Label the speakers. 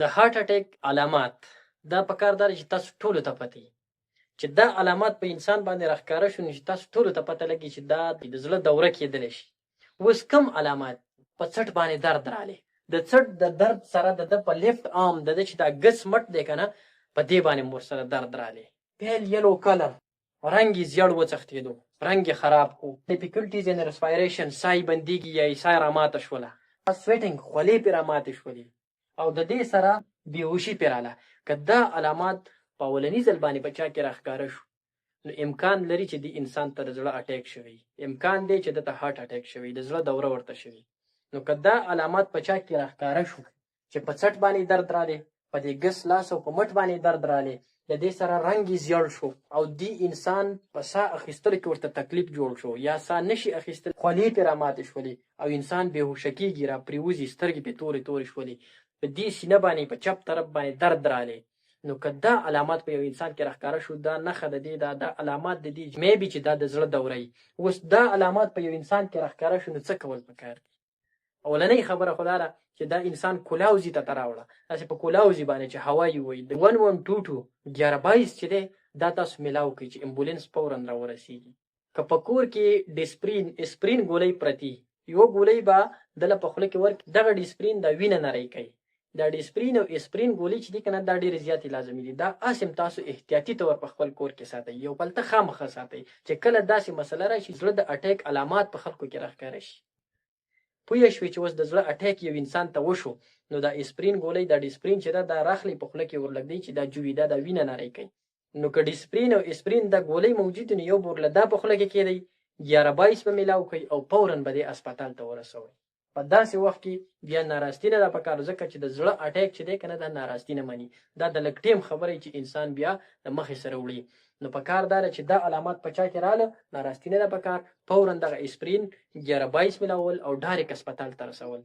Speaker 1: د هارټ اټیک علامات، دا پکار دا چې تاسو ټولو ته پته وي چې دا علامات په انسان باندې راښکاره شو، نو چې تاسو ټولو ته پته لګي چې دا د زړه دوره کېدلی شي. اوس کوم علامات؟ په څټ باندې درد رالی، د څټ د درد سره د ده په left arm، د ده چې دا ګس مټ دی که نه، په دې باندې هم ورسره درد رالی. Pale yellow color، رنګ یې زیړ وڅښتېدو، رنګ یې خراب کو. Difficulties in respiration، ساه یې بندېږي یا یې ساه راماته شوله. Sweating، خولې پرې راماتې شولې او د دې سره بېهوشي پرې راله. که دا علامات په اولني ځل باندې په چا کې راښکاره شو، نو امکان لري چې دې انسان ته د زړه attack شوی، امکان دی چې ده ته heart attack شوی، د زړه دوره ورته شوی. نو که دا علامات په چا کې راښکاره شو چې په څټ باندې درد رالی، په دې ګس لاس او په مټ باندې درد رالی، د دې سره رنګ یې زیړ شو او دې انسان په ساه اخیستلو کې ورته تکلیف جوړ شو یا ساه نشي اخیستل، خولې پرې راماتې شولې او انسان بېهوښه کېږي، را پرېوځي، سترګې پرې تورې تورې شولې، په دې سینه باندې په چپ طرف باندې درد رالی، نو که دا علامات په یو انسان کې راښکاره شو، دا نښه د دې دا علامات د دې maybe چې دا د زړه دوره وي. اوس دا علامات په یو انسان کې راښکاره شو، نو څه کول پکار دي؟ اولنۍ خبره خو دا ده چې دا انسان کولاوزي ته راوړه، داسې په کولاوزي باندې چې هوا یې وایي د 1122 1122 چې دی، دا تاسو میلاو کړئ چې امبولانس فورا راورسیږي. که په کور کې ډیسپرین، اسپرین ګولۍ پرتي، یوه ګولۍ به دله په خوله کې ورکړي. دغه ډیسپرین دا وینه نری کوي. دا ډیسپرین او اسپرین ګولۍ چې دي که نه، دا ډېرې زیاتې لازمي دي. دا هسې تاسو احتیاطي طور په خپل کور کې ساتئ، یو پلته خامخا ساتئ چې کله داسې مسله راشي، زړه د attack علامات په خلکو کې راښکاره شي، پوه شوې چې اوس د زړه attack یو انسان ته وشو، نو دا اسپرین ګولۍ، دا ډیسپرین چې ده، دا راخلي، په خوله کې ورلږدئ چې دا جوي دا وینه نری کوي. نو که ډیسپرین او اسپرین دا ګولۍ موجود، نو یو بورله دا په خوله کې کېدی، 1122 به میلاو کوي او فورا به دې هسپتال ته ورسوئ. په داسې وخت کې بیا ناراستی نه ده پکار، ځکه چې د زړه attack چې دی که نه، دا ناراستی نه مني، دا د لږ ټیم خبره چې انسان بیا د مخې سره وړي. نو پکار دا ده چې دا علامات په چا کې رااله، ناراستی نه ده پکار، فورا دغه اسپرین 1122 ملاول او direct هسپتال ته رسول.